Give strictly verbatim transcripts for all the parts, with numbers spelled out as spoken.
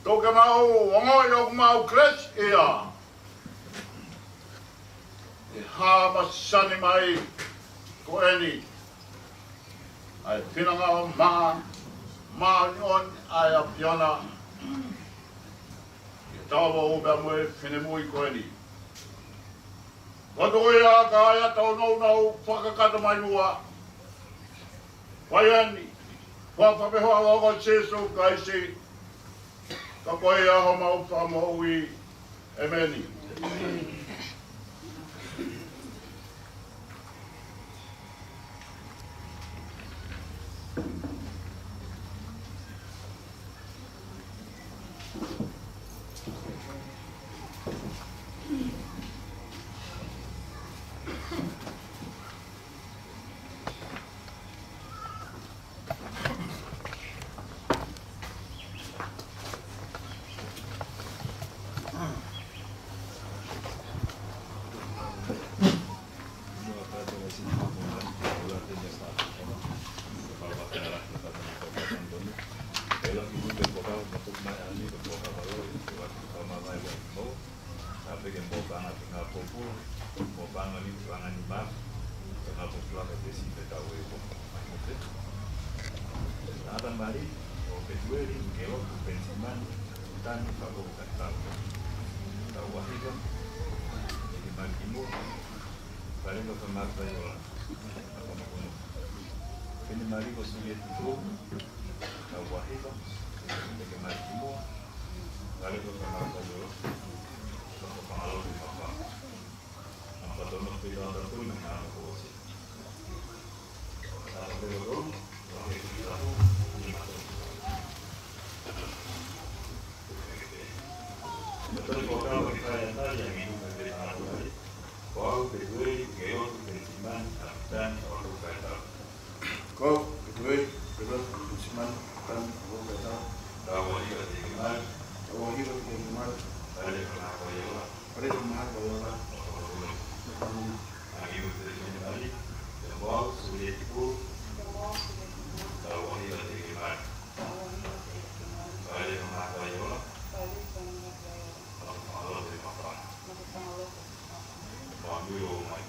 ʻOku mau ongoʻi ʻoku mau kelesi ia. ʻI he hā masani mai ko eni, ʻa e finangalo mā, māʻoniʻoni ʻa e ʻAfiona, ʻi he talavou pea mo e finemui ko eni. Ko e tuʻu ia ka ai ʻetau nounou fakakakato mai muʻa. Fai eni, fakafehoa ʻa Sīsū Kalaisi, ka ko ia homau fakamoʻui. ʻEmeni. Tāpeke mo e paʻanga ki he ngaahi pōpula, mo e paʻanga ni, paʻanga ni mā, mo e ngaahi pōpula ka te si pe tau e ko mai mo te. Tangata mali, ʻo Petueli, Kelotu, Penisimani, Tani, Fako, Katau. Tau ʻuahiva, ʻEiki mali ki muʻa, Fale mo Famaku Faiola, Fako Makono. Peni mali ko Sulieti Tuku, Tau ʻuahiva, ʻEiki mali ki muʻa, Fale mo Famaku Faiola, Fako Fakalolo Fako. Ko, Petueli, Kelotu, Penisimani, Tani, Fako, Katau. Tau ʻuahiva, ʻEiki mali. Tau ʻuahiva, ʻEiki mali. Fale mo Famaku Faiola. Fale mo Famaku Faiola. Fakamoʻoni. Fakamoʻoni. Angiu te mali. Te mau suli e tipu. Tau ʻuahiva, ʻEiki mali. Fale mo Famaku Faiola. Fakamoʻoni. Fakamoʻoni. Fakamoʻoni.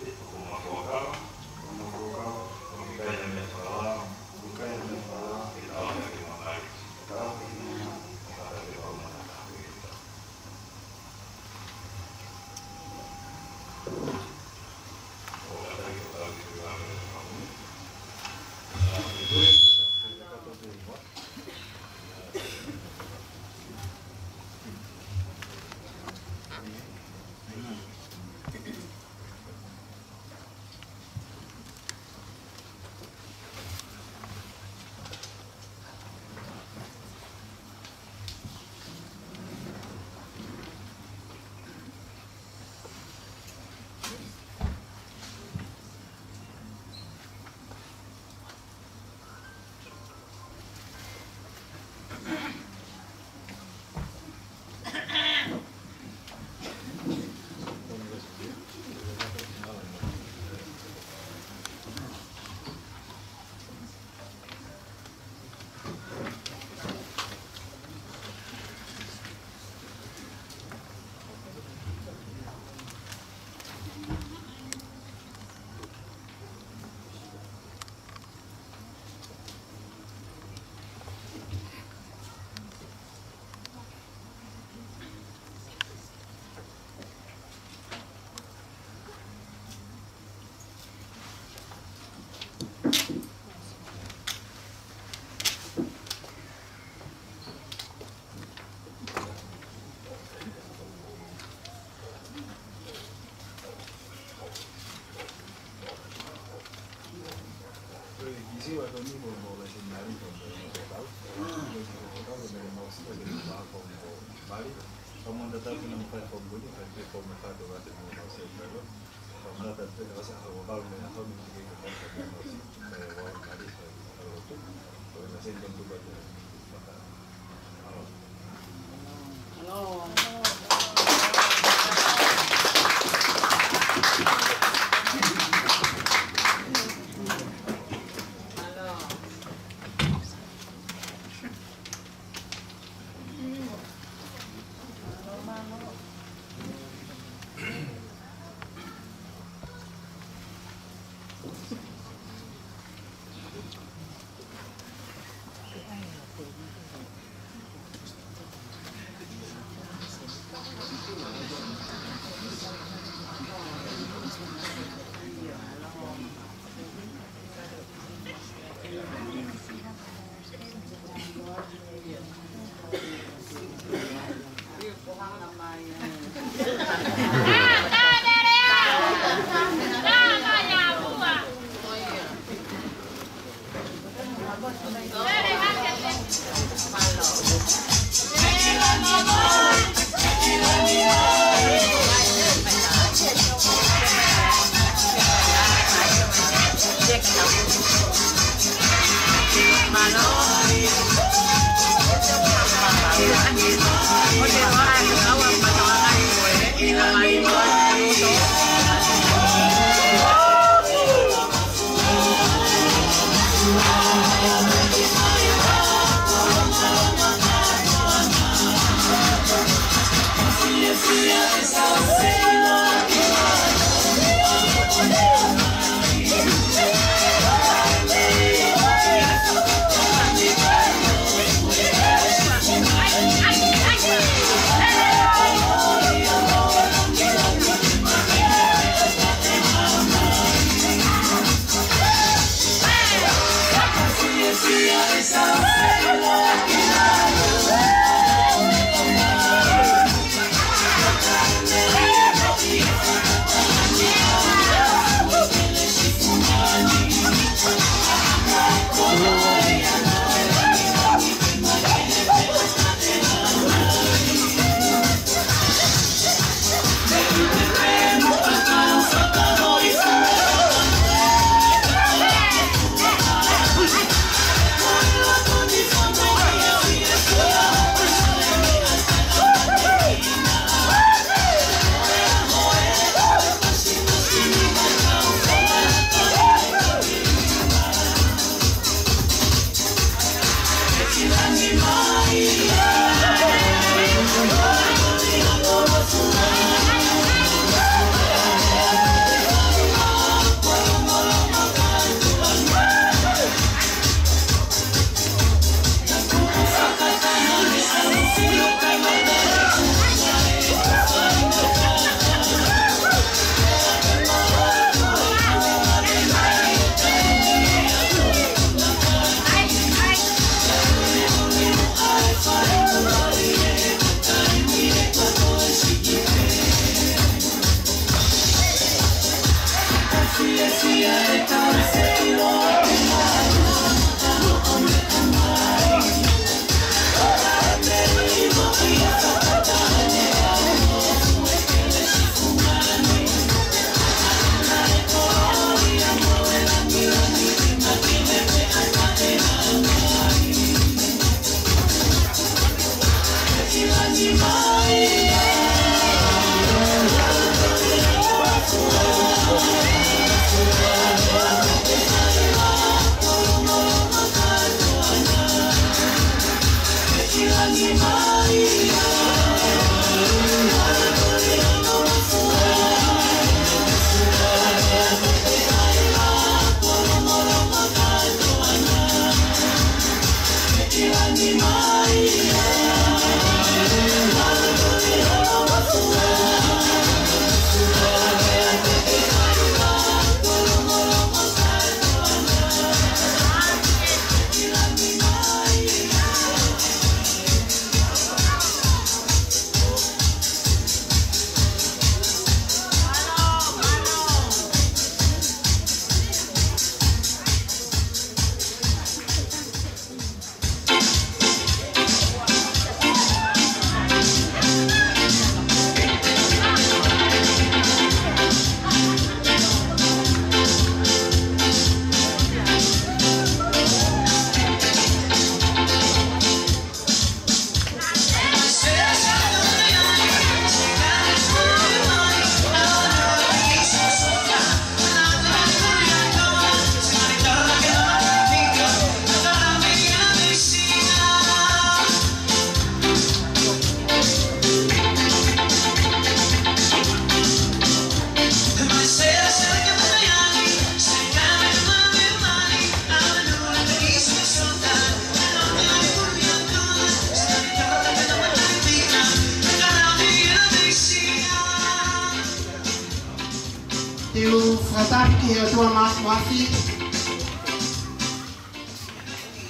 Te u fakatapu ki he ʻOtua Māfimafi.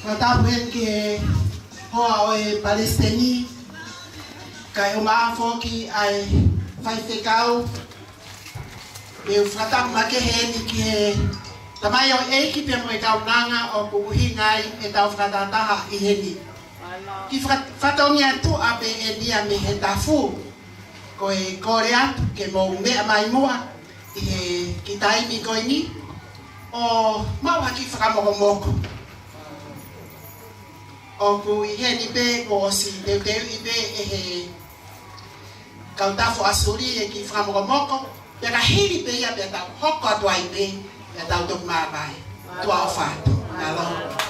Fakatapu heni ki he hoa ʻo e palesiteni, kae ʻumaʻā foki ʻa e faifekau. Te u fakatapu makehe heni ki he tamaioʻeiki pea mo e kaunanga ʻoku ʻuhinga ai ʻetau fakatahataha ʻi heni. Ki he faka-, fatongia tuʻa pē eni ia mei he tafu, ko e kole atu ke mou meʻa mai muʻa ʻi he kiʻi taimi ko eni ʻo maʻu ha kiʻi fakamokomoko. ʻOku ʻi heni pē kuo ʻosi teuteuʻi pē ʻe he kautaha ʻa Suli e kiʻi fakamokomoko, pea ka hili pē ia pea tau hoko atu ai pē, pea tau toki māvae. Tuʻa ʻofa atu. Mālō.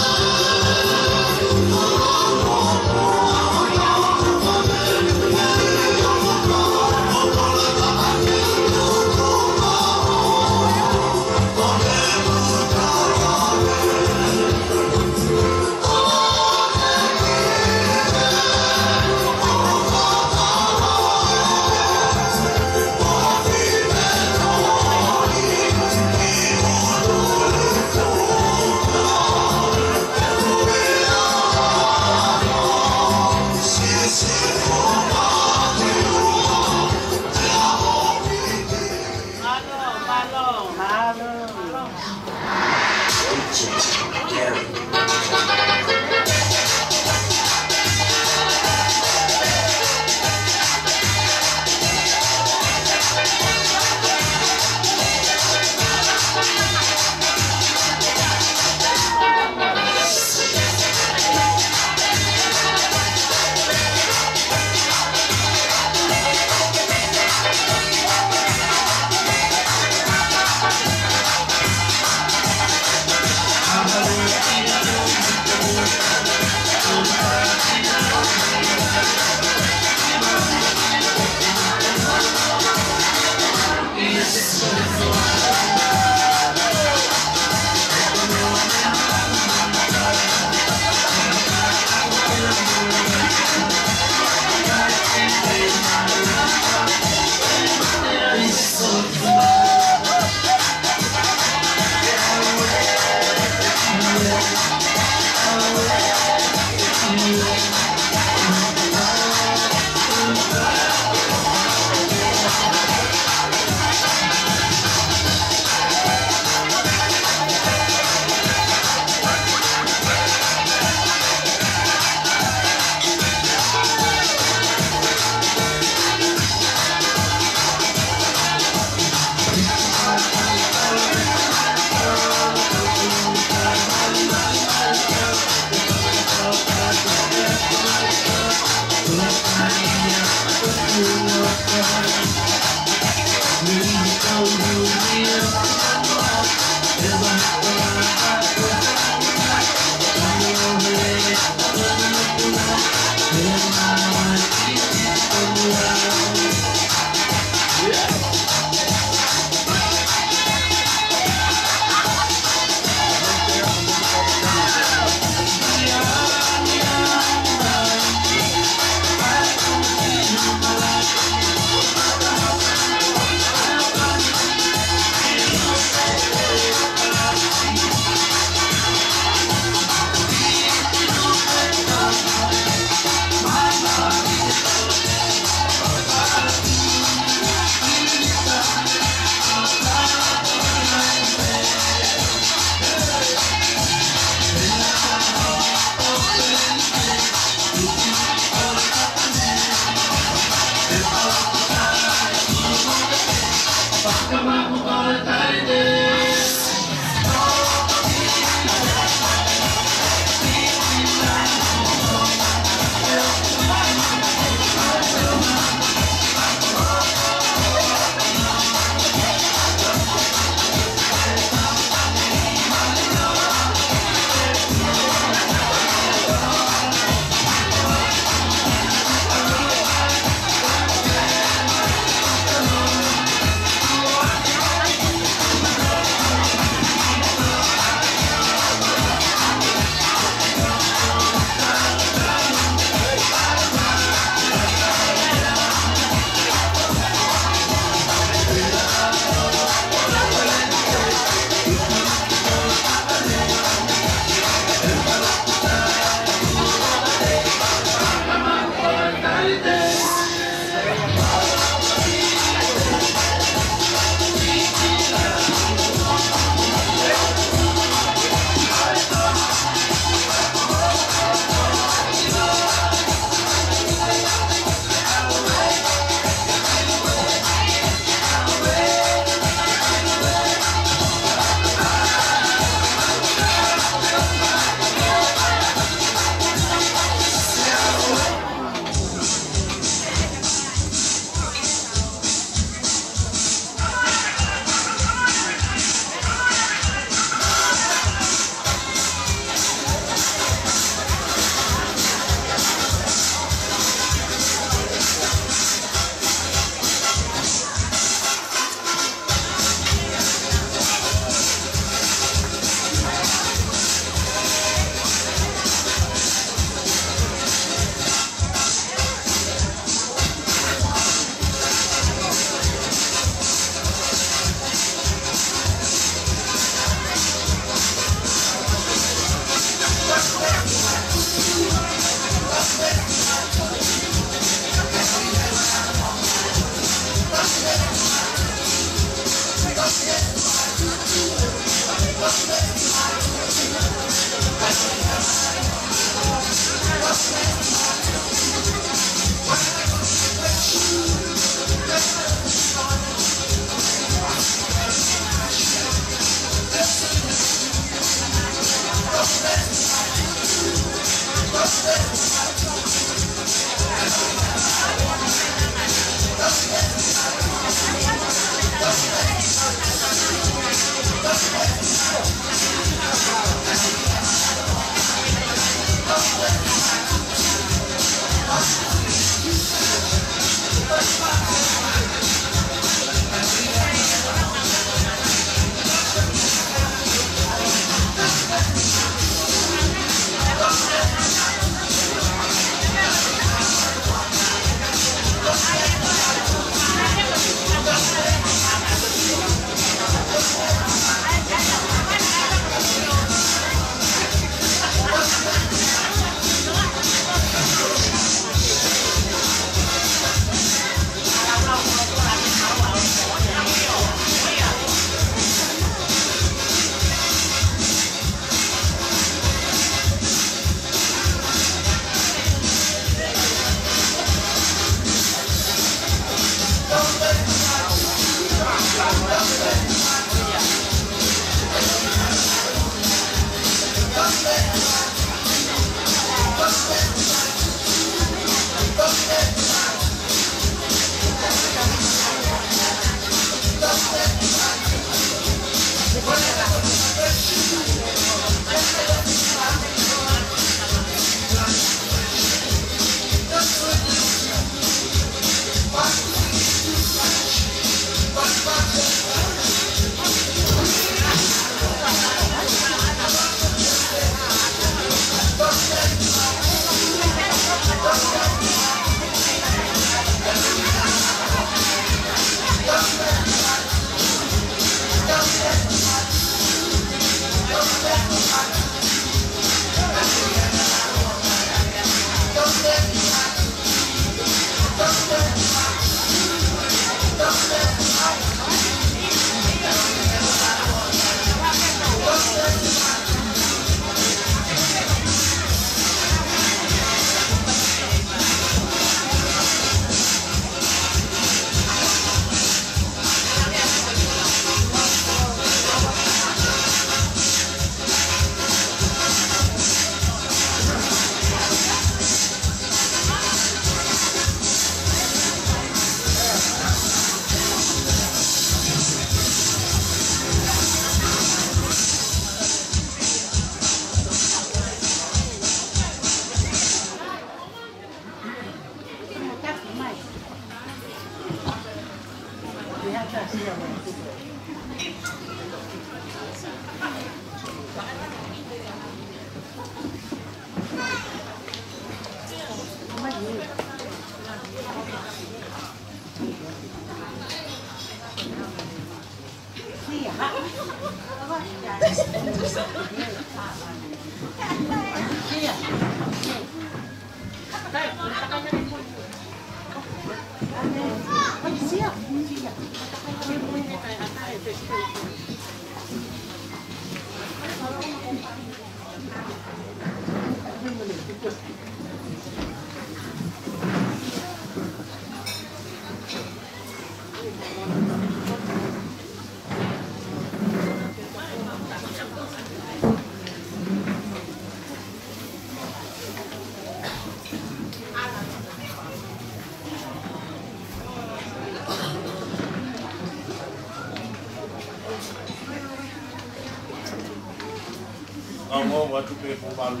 Ka mo watu pe po balu.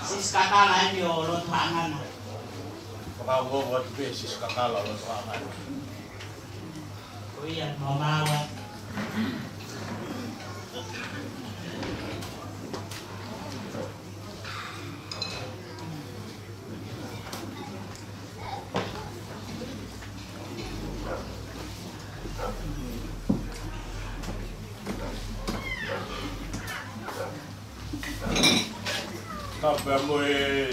Siskakala eni ʻo Lotohaʻangana. Fakauoua atu pē Siskakala ʻo Lotohaʻangana. Ko ia, mau maua. Ka pea mo e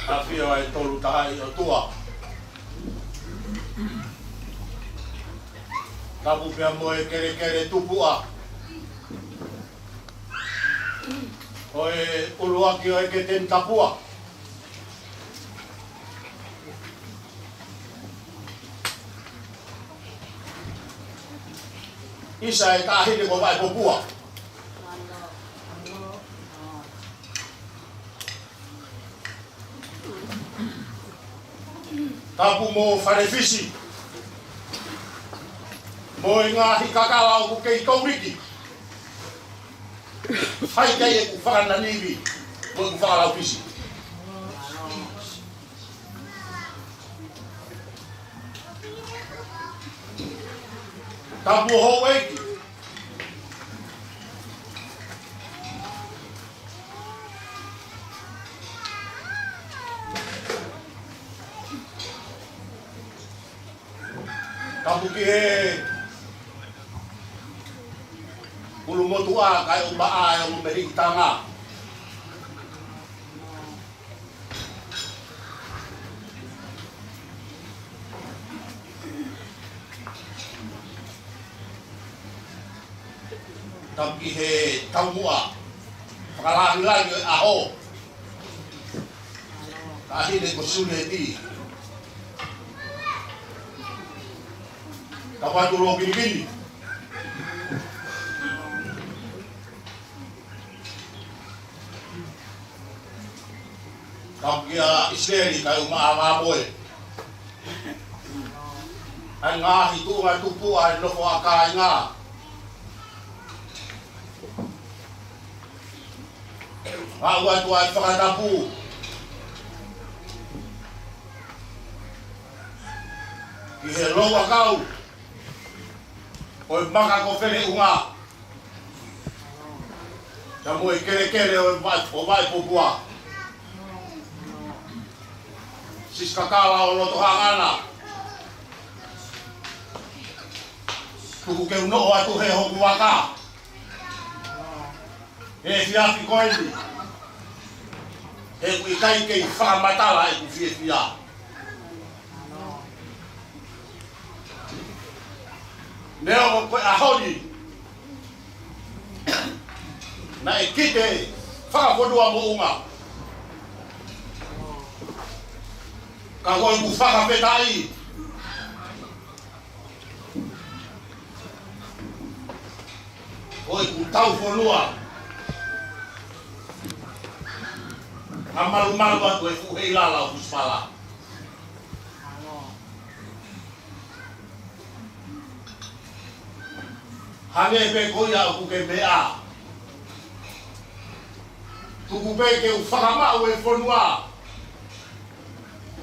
ʻafio ʻa e Tolu Tahaʻi ʻOtua. Tapu pea mo e kelekele tupuʻa ʻo e ʻuluaki ʻo e Keteni Tapua. ʻIsa e Taʻahine ko Vaipopua. Tapu mo Falefisi mo e ngaahi kakala ʻoku kei touliki. Hai kai ʻeku fakananivi mo ʻeku fakalaufisi. Tapu houʻeiki. Tapu ki he ʻulumotuʻa kae ʻumaʻā e ongo mehikitanga. Tapu ki he taumuʻa fakalāngilangi ʻo e ʻaho, Taʻahine ko Suleti. Tapu atu Lokinikini. Tapu kia ʻIsileli kae ʻumaʻā Mamoe. ʻA e ngaahi tuʻunga tupuʻa ʻa e nofo ʻa kāinga. Maʻu atu ʻa e fakatapu ki he louʻakau ʻo e Maka ko Feleʻunga. Ka mo e kelekele ʻo e Vai, ʻo Vaipopua. Siskakala ʻo Lotohaʻangana. Tuku ke u noʻo atu he hoku vaka he efiafi ko eni. He ʻoku ʻikai ke u fakamatala ʻeku fiefia. Neongo ko e ʻaho ni naʻe kite fakafonua moʻunga, ka ko ʻeku fakafetaʻi ko ʻeku taufonua ʻa malumalu atu e fuʻu heilala ʻo Fusipala. Hangē pē ko ia ʻoku ke meʻa. Tuku pē ke u fakamaʻu e fonua,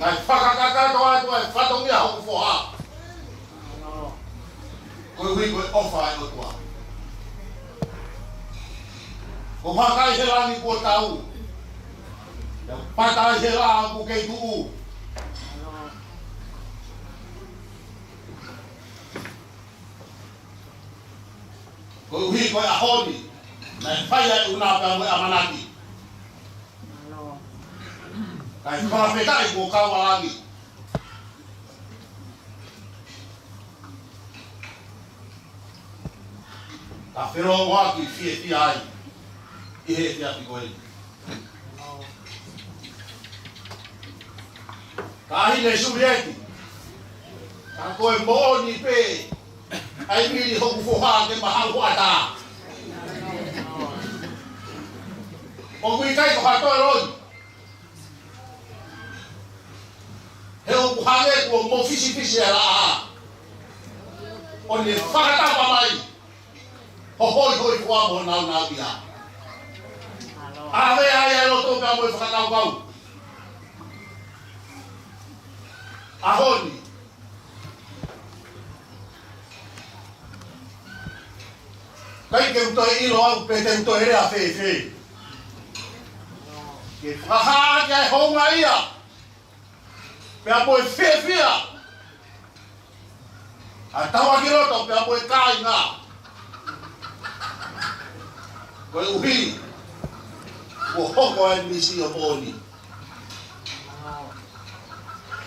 kae fakakakato atu ʻa e fatongia hoku foha. Koeʻuhi ko e ʻofa ʻa e ʻOtua. Ko e hā kai he langi kuo tau, pea pata ai he laʻā ʻoku kei tuʻu. Koeʻuhi ko e ʻaho ni naʻe fai ai ʻa e ʻuhinga pea mo e ʻamanaki. Kae fakafetaʻi kuo kau ʻa langi. Ka felōngoaki fiefia ai ʻi he efiafi ko eni. Ka ʻi he Sulieti, ka ko e moʻoni pē, ʻai mili hoku foha ke mahau hoʻatā. ʻOku ʻikai ko ha toe loi. He ʻoku hangē kuo mofisifisi e laʻā. ʻO ne fakatapa mai ho hoihoifua mo e nāunauʻia. ʻAve ai ʻa e loto pea mo e fakakaukau. ʻAho ni, ʻikai ke u toe ʻilo au pe te u toe lea fēfē. Ke fakahā ʻaki ʻa e houngaʻia pea mo e fiefia ʻa e tauʻaki loto pea mo e kāinga. Koeʻuhi kuo hoko ʻa e misi ʻo e moʻoni.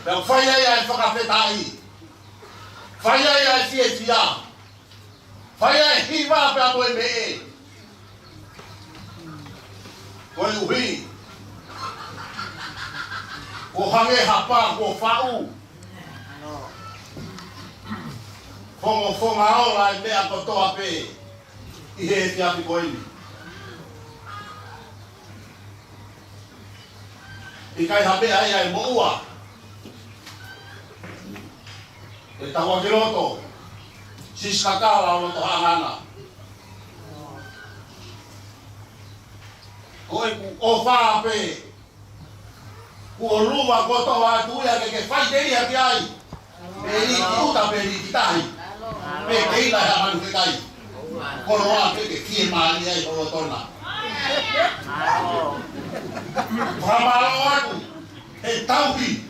Pea fai ai ʻa e fakafetaʻi. Fai ai ʻa e fiefia. Fai ai e hiva pea mo e meʻe. Koeʻuhi kuo hangē ha pā kuo faʻu. Fongofonga ola e meʻa kotoa pē ʻi he efiafi ko eni. ʻIkai ha meʻa ia ʻe moʻua. ʻE tauʻaki loto, Siskakala ʻo loto hangana. Ko ʻeku ʻofa pē, kuo luva kotoa atu ia ke ke faʻiteliha ki ai. Pe liki ʻuta pe liki tahi. Pe ke ʻila he ʻamanu ke kai. Koloa ke ke fiemālie ai ho lotona. Fakamālō atu he tauhi.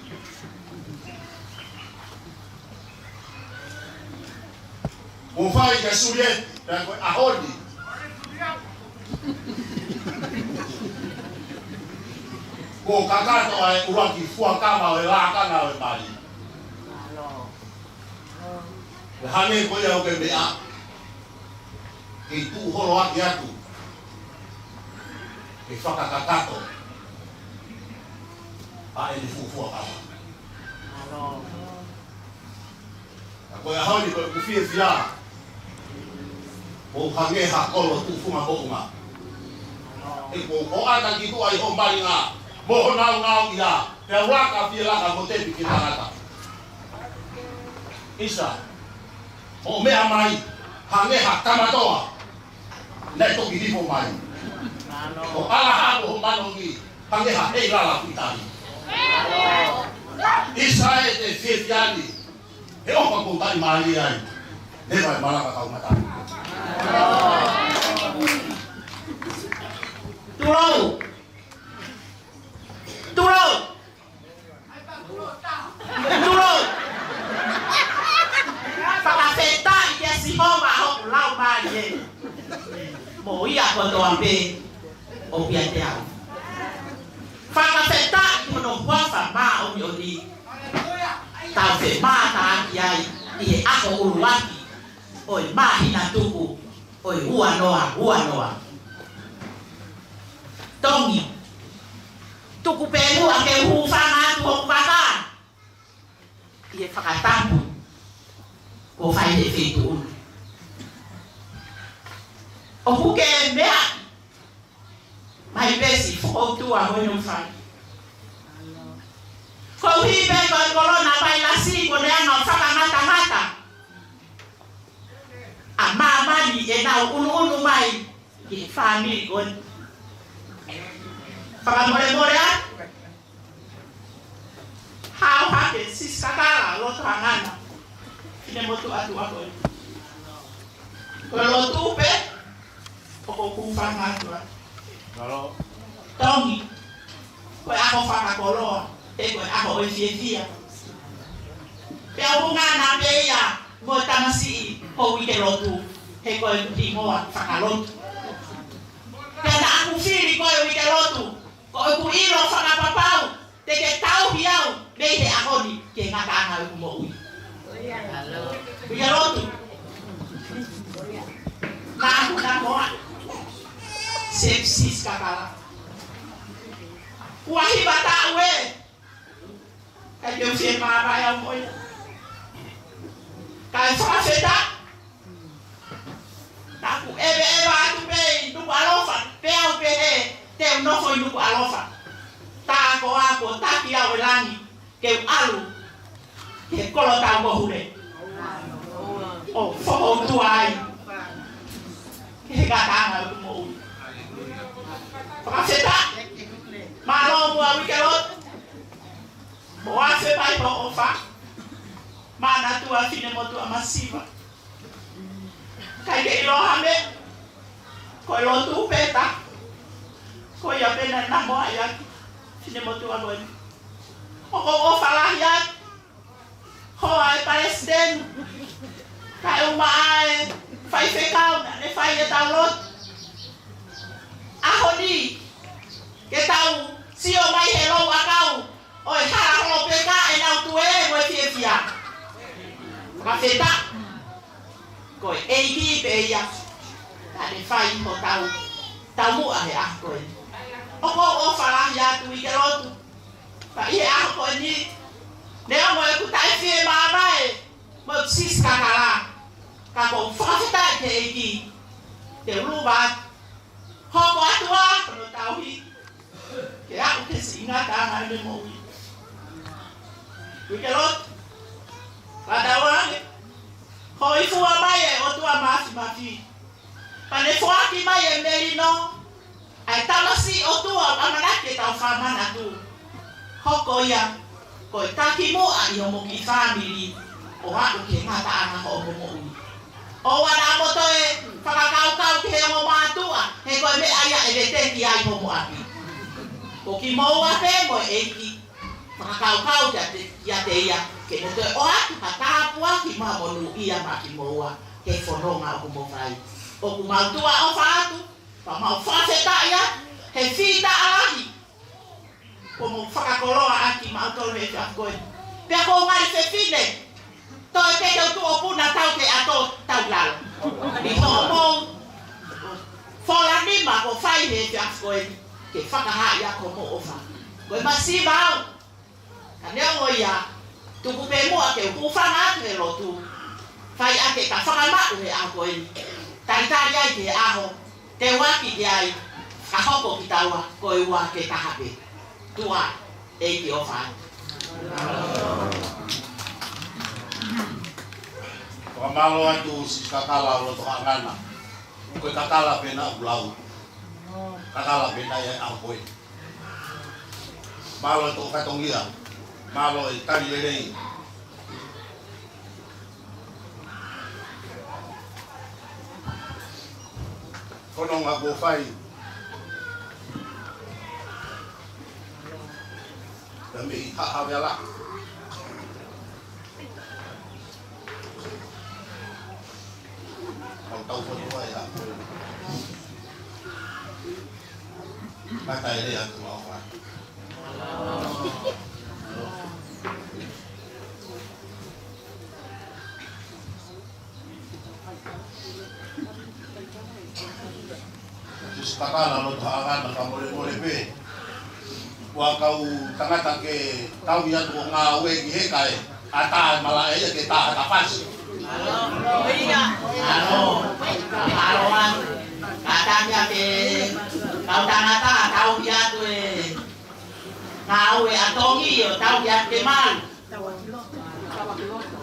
Mo fai ka Sulieti, pea ko e ʻaho ni. Kuo kakato ʻa e ʻuluaki fuakava ʻo e lakanga ʻo e mali. Pea hangē ko ia ʻoku ke meʻa, kei tuʻu holoaki atu ke fakakakato ʻa ʻene fuofua kava. Ka ko e ʻaho ni ko ʻeku fiefia, ʻoku hangē ha kolo tuʻufunga moʻunga. He kuo u ʻoatu ki tuʻa ʻi ho malinga mo ho nāunauʻia, pea u laka fie laka mo tepi ke tangata. ʻIsa, hoʻo meʻa mai, hangē ha kamatoa naʻe toki hifo mai. ʻO ʻalaha mo ho manongi, hangē ha heilala kuitani. ʻIsa ē, te fiefia ni, he ʻofa kuo taʻimālie ai. Leva e malanga kaungā tau. Tulou. Tulou. Tulou. Fakafetaʻi kia Sihova hoku laumālie. Mo ia kotoa pē ʻoku ʻiate au. Fakafetaʻi ki hono huafa māʻoniʻoni. Tau femātaaki ai ʻi he ʻaho ʻuluaki ʻo e māhina tuku ʻo e ua noa ua noa. Tongi. Tuku pē muʻa ke u hūfanga atu hoku vaka ʻi he fakatapu kuo fai he feituʻu ni. ʻOku ke meʻa mai pē Sihova ʻOtua hono fai. Koeʻuhi pē ko e kolona vailasi kuo ne hanga ʻo fakangatangata ʻa māmani ʻenau ʻunuʻunu mai ki he fāmili ko eni. Fakamolemole atu. Hao hake Siskakala Lotohangana, finemotuʻa ʻa e ʻaho ko eni. Ko e lotu pē ʻoku ou hūfanga atu ai. Tongi, ko e ʻaho fakakoloa, he ko e ʻaho ʻo e fiefia. Pea ʻoku ngana pē ia mo e tamasiʻi ʻo e uike lotu, he ko e hingoa fakalotu. Pea naʻa ku fili ko e uike lotu, ko ʻeku ʻilo fakapapau te ke tauhi au mei he ʻaho ni ki he ngataʻanga ʻo ʻeku moʻui. Uike lotu. Naʻa ku na moa. Sepsis kakala. Ua hiva taʻu ē. Kae ke u fie māvae au mo ia. Kae fakafetaʻi. Naʻa ku ʻeveʻeva atu pē ʻi Nukuʻalofa, pea u pehē te u nofo ʻi Nukuʻalofa. Tā ko ā kuo taki au ʻe langi ke u ʻalu ki he kolo taumohule ʻo fokoutua ai ki he ngataʻanga ʻo ʻeku moʻui. Fakafetaʻi. Mālō muʻa uike lotu. Mo afe mai ho ʻofa. Manatua finemotuʻa masiva. ʻIkai ke ʻilo ha meʻa. Ko e lotu pē ʻa e taha. Ko ia pē naʻa na moa ia ki finemotuʻa ko eni. ʻOku ou ʻofa lahi atu. Hoa e palesiteni. Kae ʻumaʻā e faifekau naʻa ne fai ʻetau lotu. ʻAho ni, ke tau sio mai he louʻakau ʻo e hala holo pē ka ʻenau tuē mo e fiefia. Fakafetaʻi. Ko e ʻEiki pē ia naʻa ne fai hotau taumuʻa he ʻaho ko eni. ʻOku ou ʻofa lahi atu uike lotu. Pea ʻi he ʻaho ko eni, neongo ʻeku taʻefie māvae mo Siskakala, ka ʻoku ou fakafetaʻi ki he ʻEiki. Te u luva atu. Hoko atu ā hono tauhi ke aʻu ki he siʻi ngataʻanga ʻo ʻene moʻui. Uike lotu. Ka tau ange. Hōifua mai e ʻOtua Māfimafi. Pea ne foaki mai e melino ʻa e tamasiʻi ʻOtua ʻoku ʻamanaki ke tau fakamanatu. Hoko ia ko e takimuʻa ʻi homo kiʻi fāmili ʻo aʻu ki he ngataʻanga hoʻomo moʻui. ʻOua naʻa mo toe fakakaukau ki he ongo mātuʻa, he ko e meʻa ia ʻe veteki ai homo ʻapi. Ko kimoua pē mo e ʻEiki, fakakaukau kiate, kiate ia, ke ne toe ʻoatu ha tāpuaki mo ha monūʻia maʻa kimoua he fononga ʻoku mo fai. ʻOku mau tuʻa ʻofa atu, pea mau fakafetaʻi atu he fita ʻalahi kuo mo fakakoloa ʻaki maʻa kitautolu he efiafi ko eni. Pea ʻoku ou ngali fefine, toe pē ke u tuʻo puna tau ke ʻato tau lalo. ʻI hoʻomou fola nima kuo fai he efiafi ko eni, ke fakahā ia ko hoʻomou ʻofa. Ko e masiva au. Ka neongo ia, tuku pē muʻa ke u hūfanga atu he lotu. Fai ake ka fakamaʻu he ʻaho ko eni. Talitali ai ki he ʻaho te u ʻaki ki ai, ka hoko kitaua ko e ua ke taha pē. Tuʻa, ʻEiki ʻofa atu. Fakamālō atu Siskakala Lotohangana. Ko e kakala pē naʻa ku lau. Kakala pē naʻe ʻi ai he ʻaho ko eni. Mālō e toʻo fatongia. Mālō e tali lelei. Ko hono ngaahi kuo fai. Ka mei haʻa vela. Kau tau fotu ai a. Mata ele atu mau fa. Siskakala Lotohangana, fakamolemole pē. Ua kau tangata ke tauhi atu ʻo ngāue ki he kae ʻatā e malaʻe ia ke tā ha tafasi. ʻAlo, ʻalo, ʻalo atu. Kātaki ake kau tangata tauhi atu e ngāue ʻa Tongi ʻo tauhi atu ke malu. Tau ʻaki loto, tau ʻaki loto.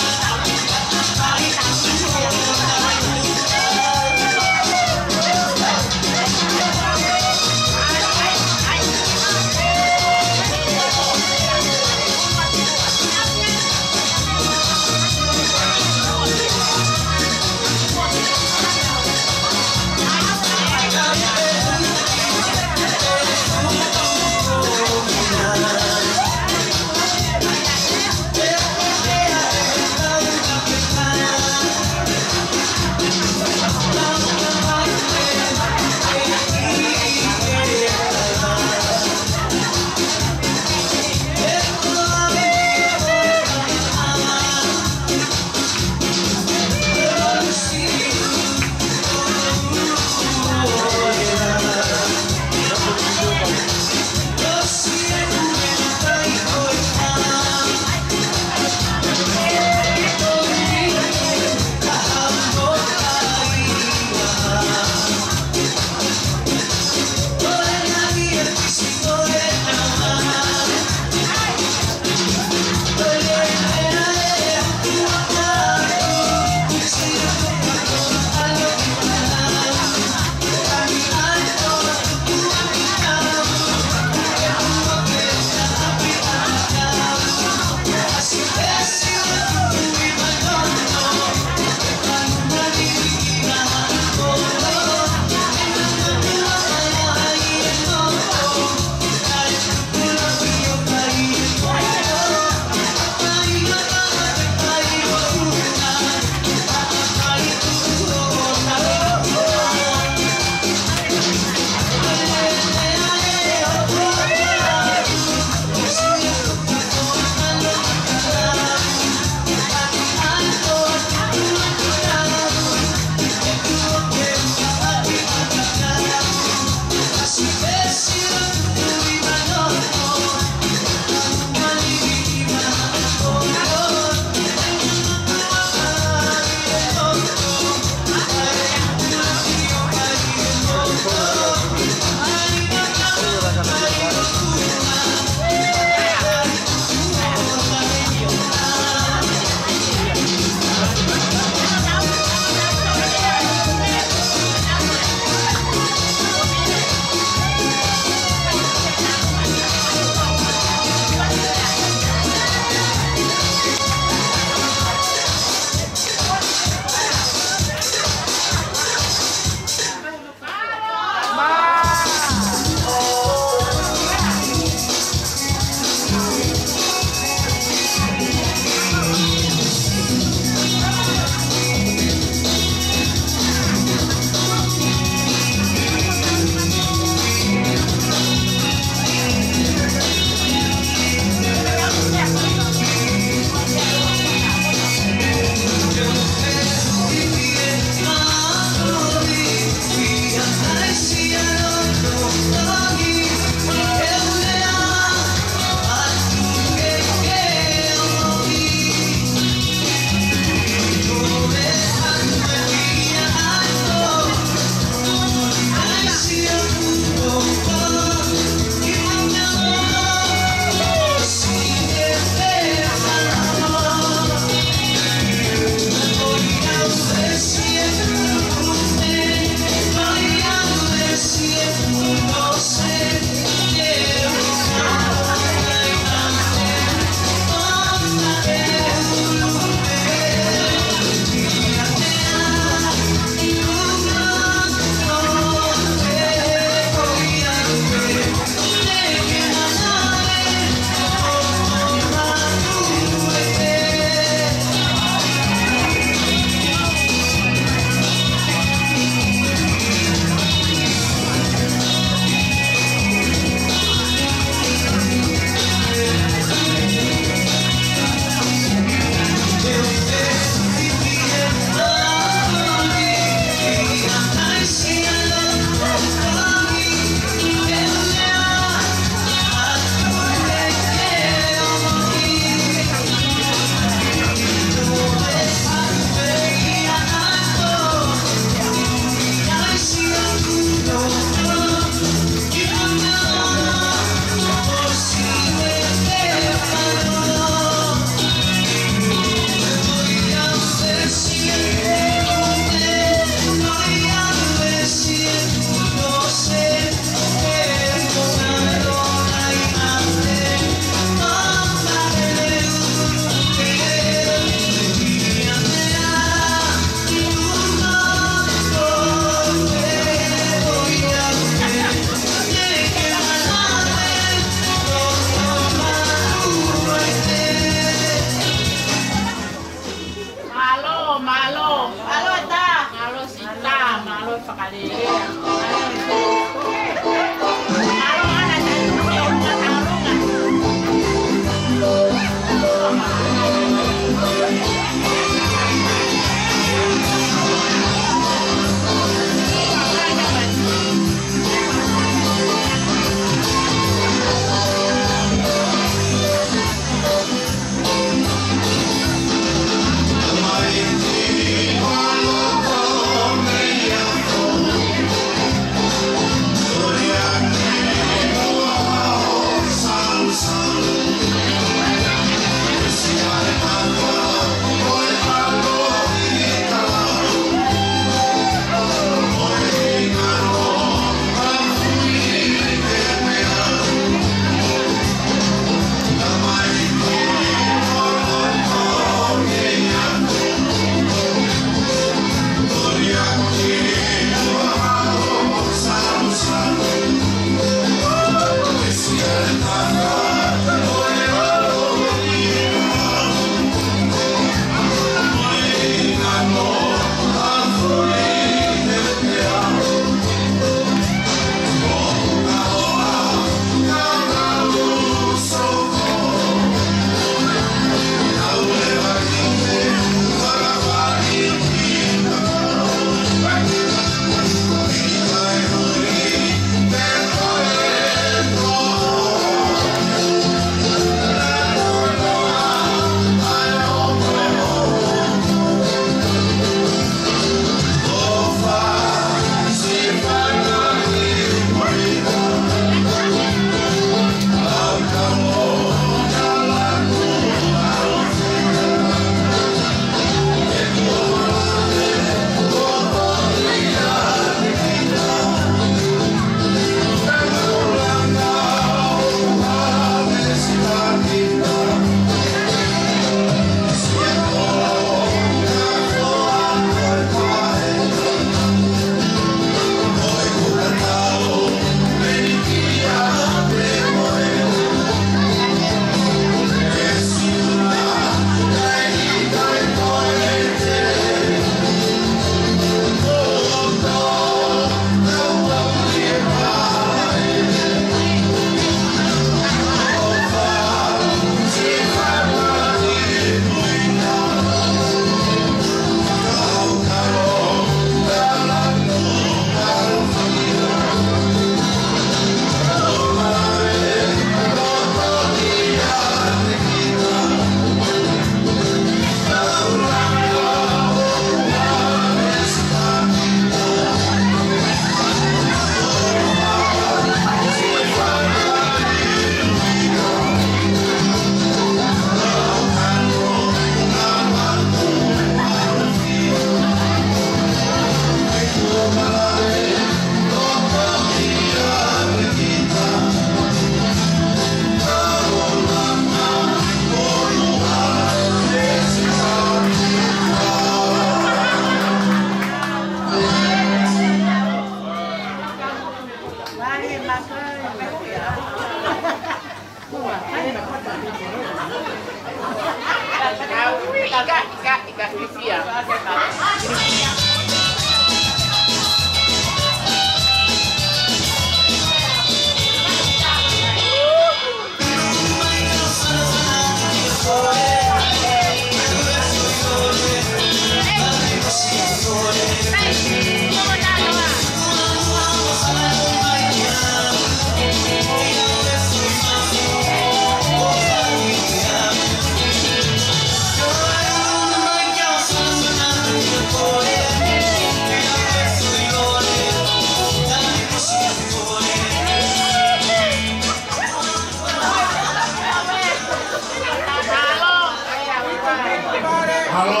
Halo.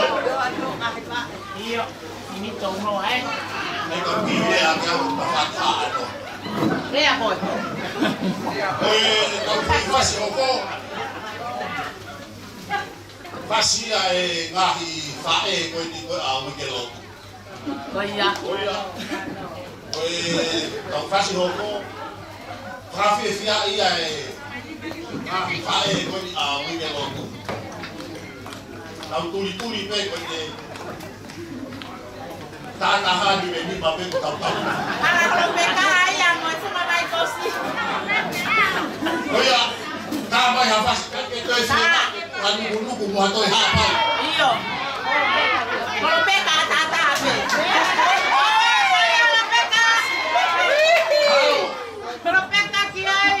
ʻIo, ini tau noa, ē. Naʻe ka pile ake au ka fata ʻato. Lea koe. ʻE, tau fai fasi hoko. Fasi ia ʻe ngaahi faʻē ko eni ko ē ʻa Uike Lotu. Ko ia. Ko ia. Ko e tau fasi hoko. Fakafiefia ia ʻe ngaahi faʻē ko eni ʻa Uike Lotu. Tau tulituli pē ko eni. Tātāha ni me ni ma me tau tau. Ana holo pē ka ai a mo e funga mai kosi. ʻOia, tā mai ha fasi ka ke toe si. Ka nuku nuku mo ha toe hā pau. ʻIo. Holo pē ka tātāha pē. Holo pē ka. Holo pē ka ki ai.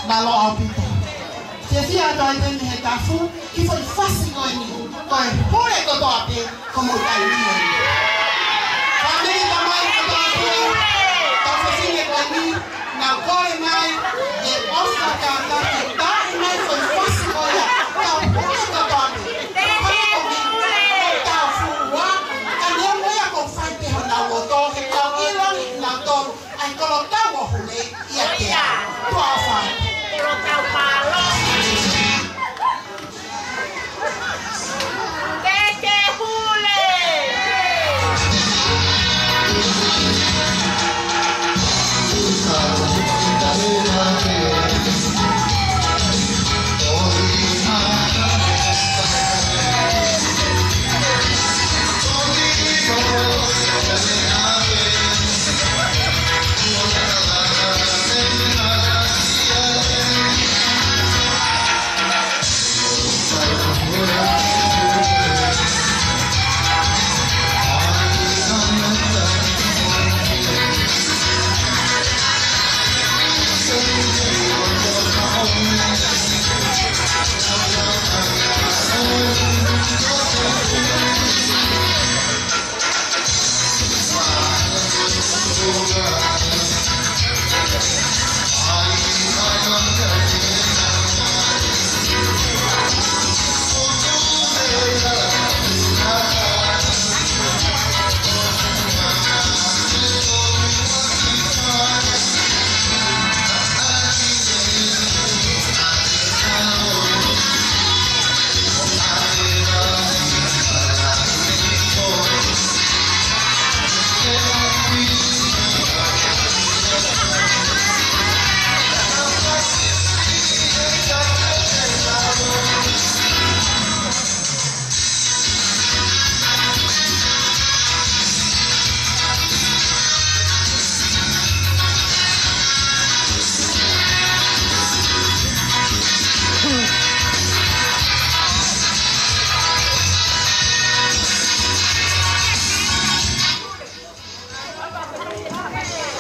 Mālō ʻaupito. Fiefia atu ai pē mei he tafu, ki he foʻi fasi ko eni, ko e hule kotoa pē, ko e moʻui taimi eni. Fāmili, tamai kotoa pē, tau fefine ko eni, naʻa ku kole mai, ʻe ʻofa kātaki, taaʻi mai foʻi fasi ko ia, tau hule kotoa pē. Hale ko mi, tau fua, ka neongo ia ko fai pē honau loto, he tau ʻilo, nautolu, ʻa e kolo tau o hule ia ke a. Tuʻa fai. Kolo tau mālō. Teke hule.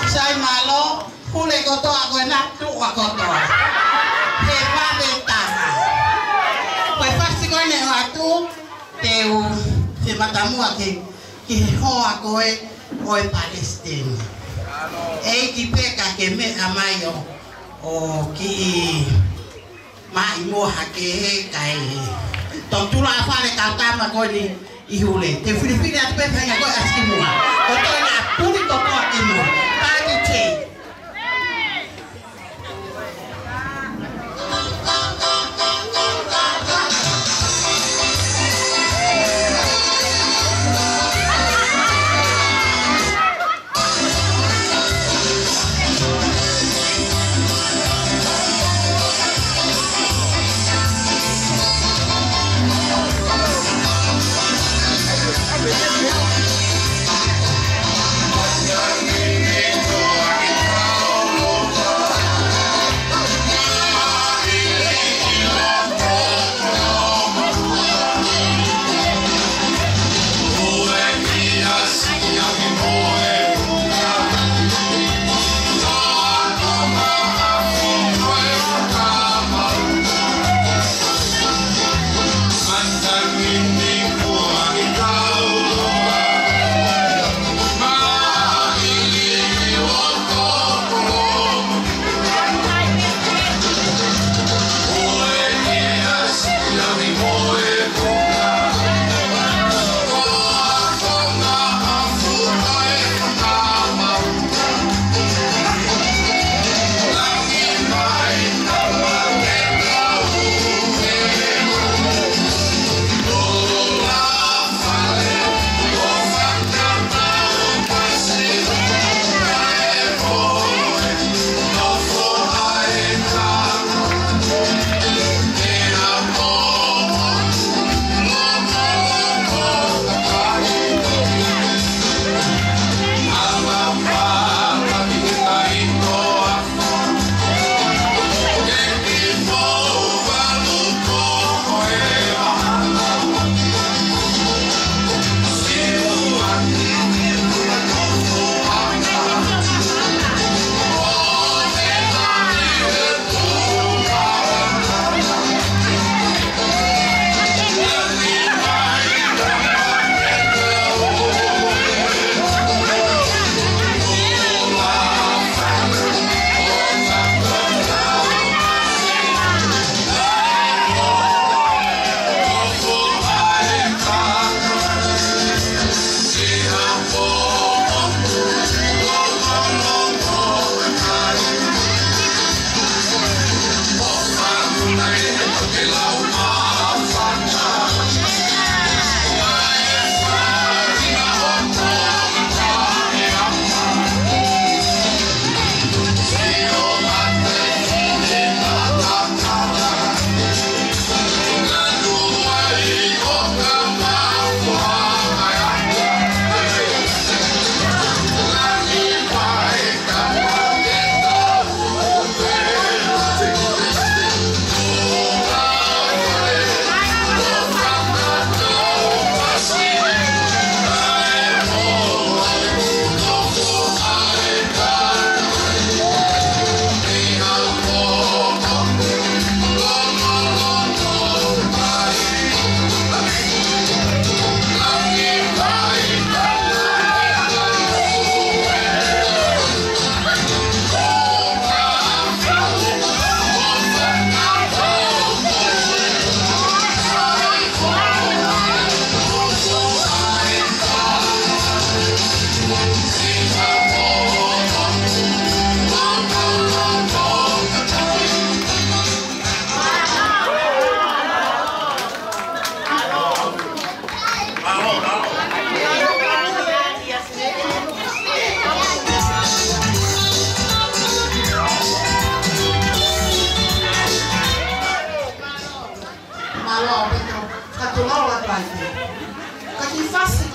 Sai mālō, hule kotoa ko ena, tuʻa kotoa. He vave taha. Ko e fasi ko eni ʻoatu, te u fie matamua ke, ke hoa ko ē ʻo e palesiteni. ʻEiki pē ka ke meʻa mai ʻo, ʻo kiʻi maʻimoa hake he kai. Totula fale kau tama ko eni ʻi hule. Te filifili atu pē tainga ko ē ʻasi ki muʻa. Ko toe na puli kotoa ki muʻa. Pāti tei.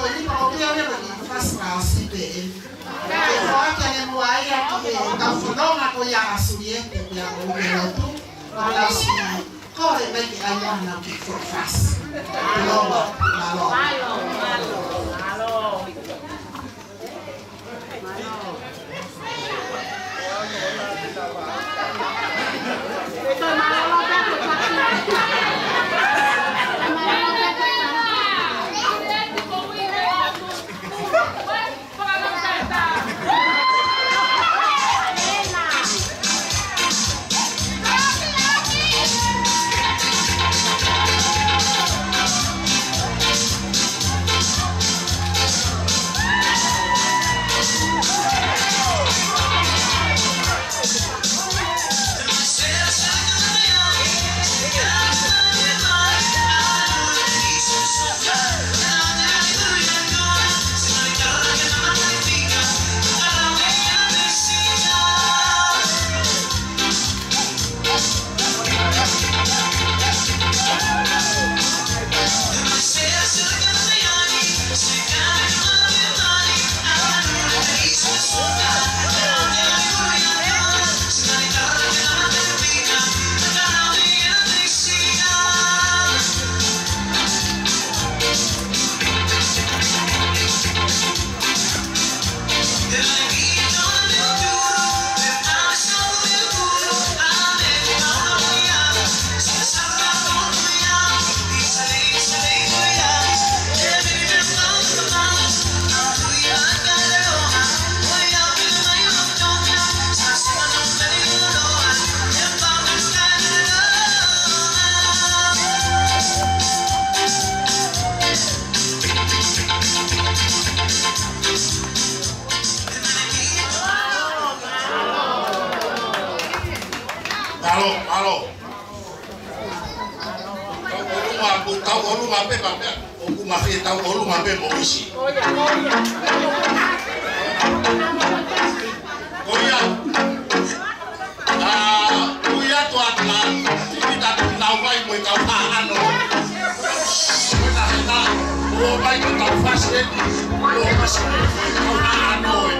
Ko e lima ʻoku ʻi ai e kiʻi fasi ka sipe ē. Ke foaki ange muʻa ia ki he kau fononga ko ia ʻa Sulieti, ko ia ko e lotu. Ko ia si ko e mai ke ʻai ana ki he fasi. Mālō, mālō. Mālō, mālō. Tau ʻolunga, tau ʻolunga pē, pea, pea ʻoku mafie tau ʻolunga pē mo ʻIsi. Ko ia. ʻA, ui atu atu ā, ʻi ta tu nau mai mo e kau hāʻano. Ko e taha ʻe taha, ʻo mai ko e kau fasi eni, ʻo fasi eni mo e kau hāʻano ē.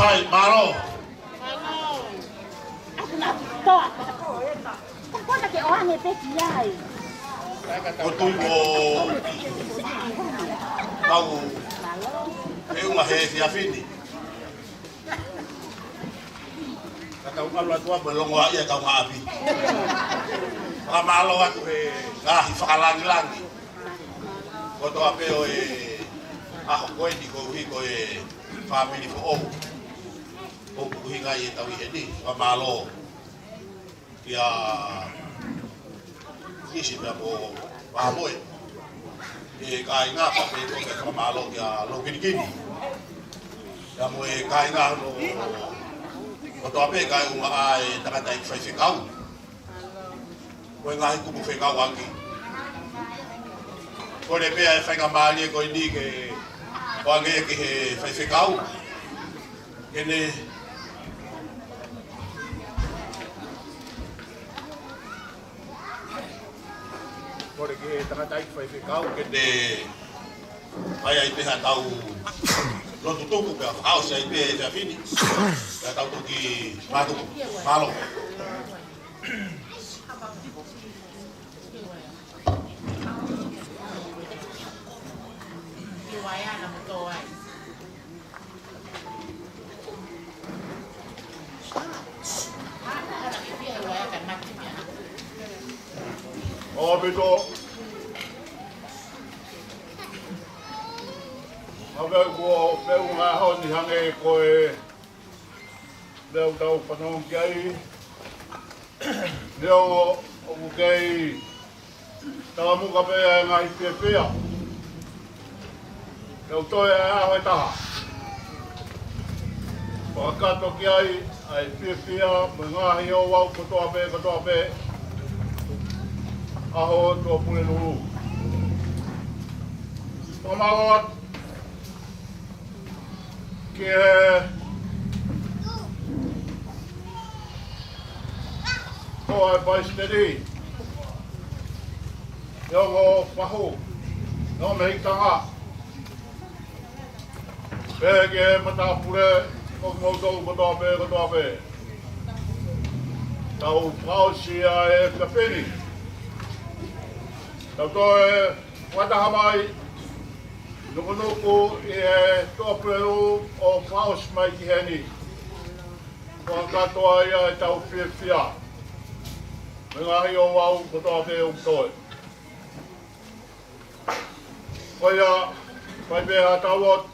Ai, mālō. Aku na toa. Ka kona ke ʻoange pē ki ai. Ko tui mo kau e uma he efiafi ni. Ka tau ʻalu atu ʻa e longoaʻa ʻa e kau ngaahi ʻapi. Fakamālō atu he ngaahi fakalangilangi kotoa pē ʻo e ʻaho ko eni koeʻuhi ko e fāmili foʻou ʻoku ʻuhinga ʻi he tau ʻi heni. Fakamālō kia Kisi pea mo Pamoe. E kāinga, pea pehē foki e fakamālō kia Lokinikini. Pea mo e kāinga hono kotoa pē, kae ʻumaʻā e tangataʻeiki faifekau. Ko e ngaahi kupu fekauʻaki. Kole pē ʻa e faingamālie ko eni ke ʻoange ki he faifekau. Ke ne kole ki he tangataʻeiki faifekau ke ne fai ai pē haʻatau lotu tuku pea fakaʻosi ai pē e efiafi ni. Pea tau toki mātuku. Mālō. ʻO pito. Maveu kuo pehē ngaahi ʻaho ni hangē ko e meʻa ʻoku tau fanongo ki ai. Neongo ʻoku kei talamuka pē ʻa e ngaahi fiefia, tau toe ʻa e ʻaho ʻe taha fakakakato ki ai ʻa e fiefia mo e ngaahi ouau kotoa pē, kotoa pē ʻaho Tuʻapulelulu. Fakamālō atu ki he toa e palesiteni, ʻe ongo fahu, ʻe ongo mehikitanga, pehē ki he matāpule ʻo kimoutolu kotoa pē, kotoa pē. Tau fakaʻosi ʻa e efiafi ni. Tau toe fakataha mai, nukunuku ʻi he Tuʻapulelulu ʻo fakaʻosi mai ki heni. Fakakakato ai ʻa e tau fiefia mo e ngaahi ouau kotoa pē ʻoku toe. Ko ia, fai pē haʻatau lotu.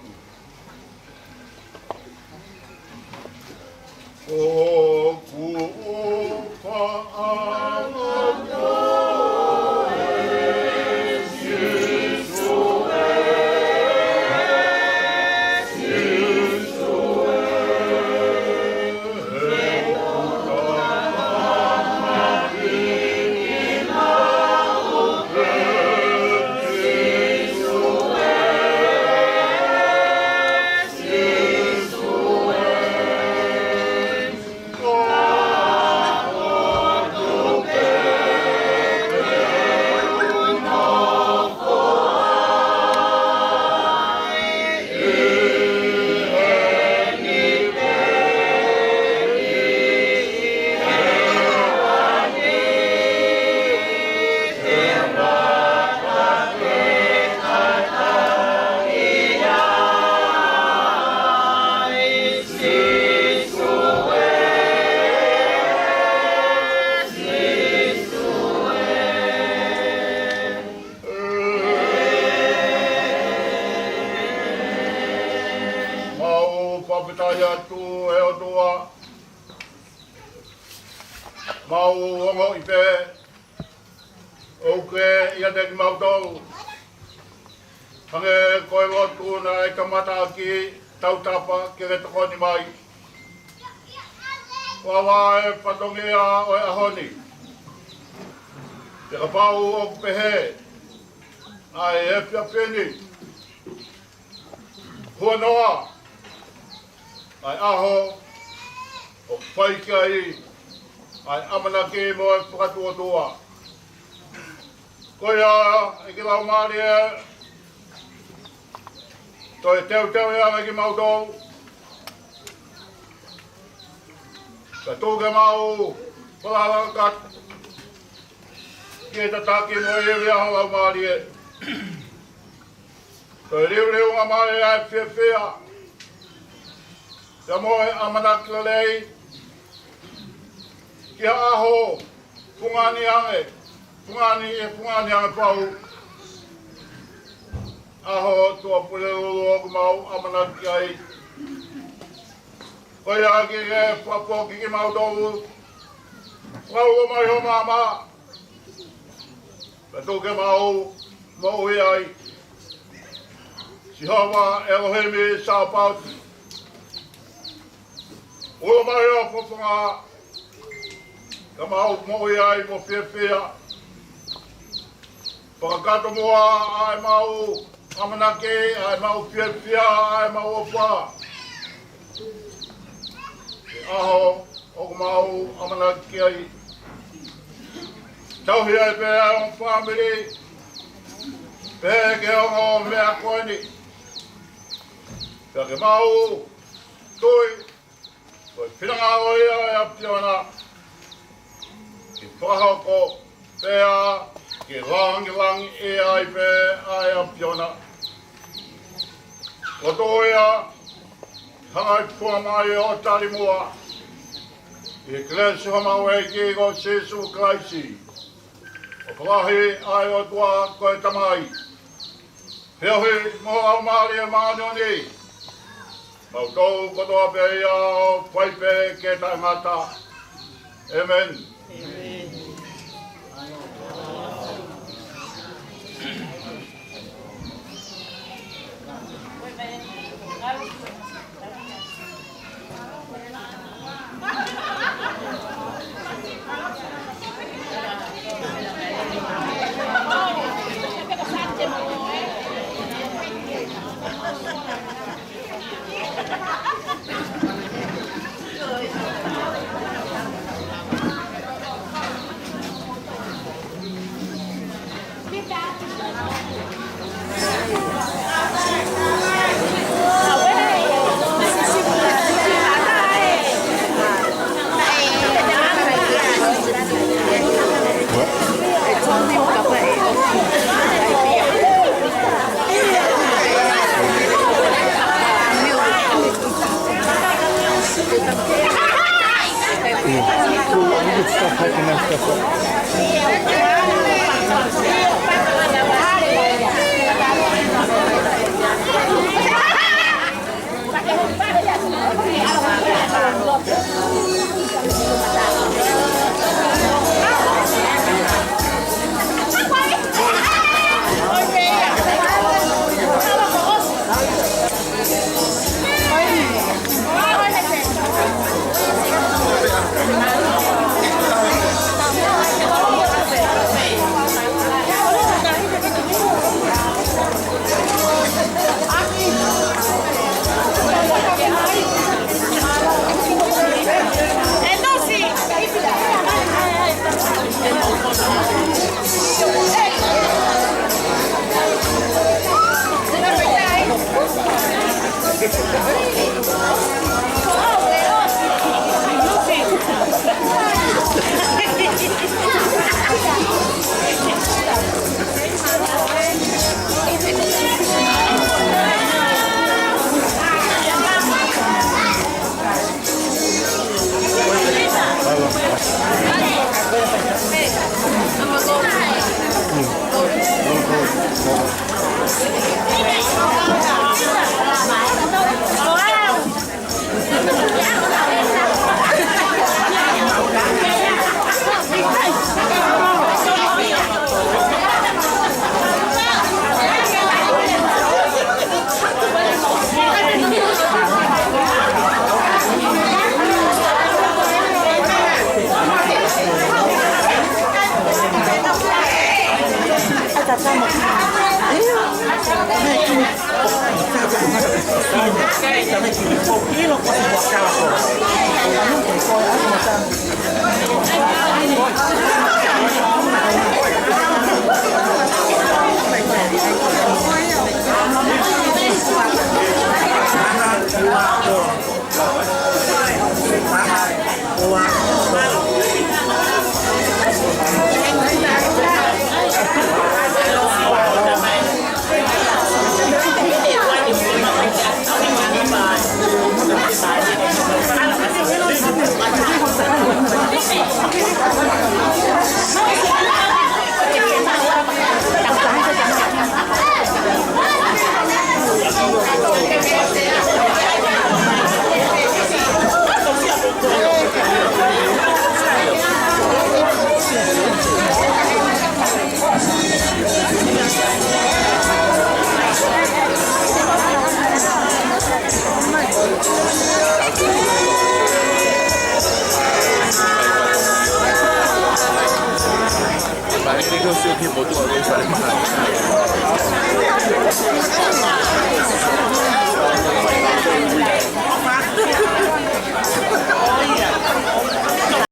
ʻOku ou fakaʻamu koe, Sīsū ē, Sīsū ē, Mau fakafetaʻi atu ʻe ʻOtua, mau ongoʻi pē ʻoku ke ʻiate kimautolu. Hangē ko e lotu naʻe kamataʻaki, tautapa ke ke tokoni mai. Lava e fatongia ʻo e ʻaho ni. Pea kapau ʻoku pehē ʻa e efiafi ni, huanoa ʻa e ʻaho ʻoku fai ki ai ʻa e ʻamanaki mo e fakatuotua. Ko ia, ʻEiki Laumālie, toe teuteu ʻa kimautolu Ka tuku ke mau falala atu ki he tataki mo e ivi ʻa ho Laumālie. Toe liuliunga mai ʻa e fiefia pea mo e ʻamanaki lelei ki ha ʻaho fungani ange, fungani, fungani ange pau. ʻAho Tuʻapulelulu ʻoku mau ʻamanaki ai. Ko ia ke ke fakafoki kimautolu, fakaulo mai ho maama, pea tuku ke mau moʻui ai. Sihova ʻElohimi Sāpaoti, ulo mai ho fofonga, ka mau moʻui ai mo fiefia. Fakakakato muʻa ʻa e mau ʻamanaki, ʻa e mau fiefia, ʻa e mau ʻofa ki he ʻaho ʻoku mau ʻamanaki ai. Tauhi ai pē ʻa e ongo fāmili, pea ki he ongo meʻa ko eni. Pea ke mau tui ko e finangalo ia ʻo e ʻAfiona ke fakahoko pea ke langilangiʻia ai pē ʻa e ʻAfiona. Ko e tui ia, hanga ʻe he fua mai ʻo tali muʻa ʻi he kelesi ʻa homau ʻEiki ko Sīsū Kalaisi, ʻofa lahi ʻa e ʻOtua ko e Tamai, feohi mo e Laumālie Māʻoniʻoni, mautolu kotoa pē ia ʻo fai pē ke taʻengata. ʻĒmeni. He motuʻa ko e Fale Maha.